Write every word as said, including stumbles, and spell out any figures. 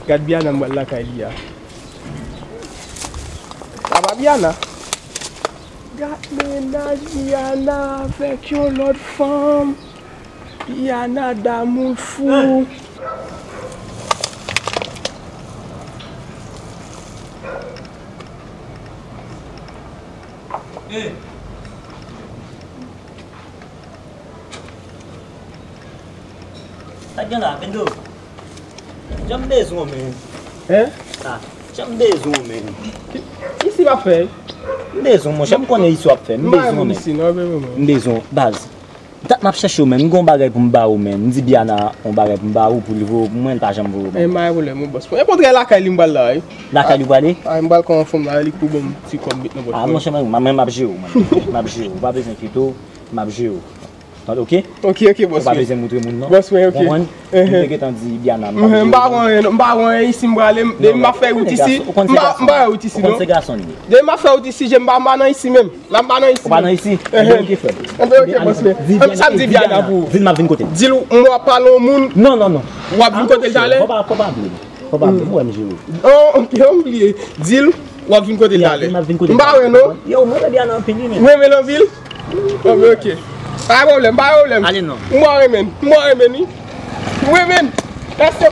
Gad Biana m pral lakay li a. Sa pa Biana? Gad mennaj Biana avèk yon lòt fanm. Biana damou fou. Sa k gen la, Pendo? Jan m bezwen w, men. Hein? Ah, jan m bezwen w, men. Isi m ap fè. M bezwen w, monchè, m konnen isi w ap fè. M bezwen w, men. M bezwen w, baz. Dat m ap chèche w, men. M gen yon bagay pou m ba ou, men. M di Biana yon bagay pou m ba ou, pou li voye w pou mwen, li pa janm voye w ban mwen. Eh, pa gen pwoblèm, wi, bòs. Mwen, e kontrè lakay li m pral la, wi. Lakay li w prale? Ah, m pral kon yon fanm la, li pou ban m ti kòb met nan pòch mwen. Ah, monchè, mwen, mwen, m ap jere w, mwen. M ap jere w. Ou pa bezwen enkyete w, m ap jere w. Tande, oke? Oke, oke, bòs mwen. Ou pa bezwen moutre moun, non. Bòs mwen, oke. Konprann? Mwen te gentan di Biana, m pa bezwen. M pa wè anyen, non. M pa wè anyen isi, m prale. Depi m ap fè wout isi, m pa, m pa wè wout isi, non. Ou konn se gason li ye. Depi m ap fè wout isi, je m pa, m pa nan isi menm. La m pa nan isi. Ou pa nan isi? Enben, oke, frè m. Enben, oke, bòs mwen. Sa m di Biana pou ou? Di l m ap vin kote l. Di l m w ap pale yon moun. Non, non, non. W ap vin kote l talè? Fò pa, fò pa vle. Fò pa vle, mwen m jere w. Oh, oke, m bliye. Di l w ap vin kote l talè. M pa wè, non. Yo, mwen renmen Biana anpil, wi, men. Ou renmen l anpil? Oh, men oke. Pa gen pwoblèm, pa gen pwoblèm. Ale non. M pa renmen, m pa renmen, wi. Ou renmen? Èske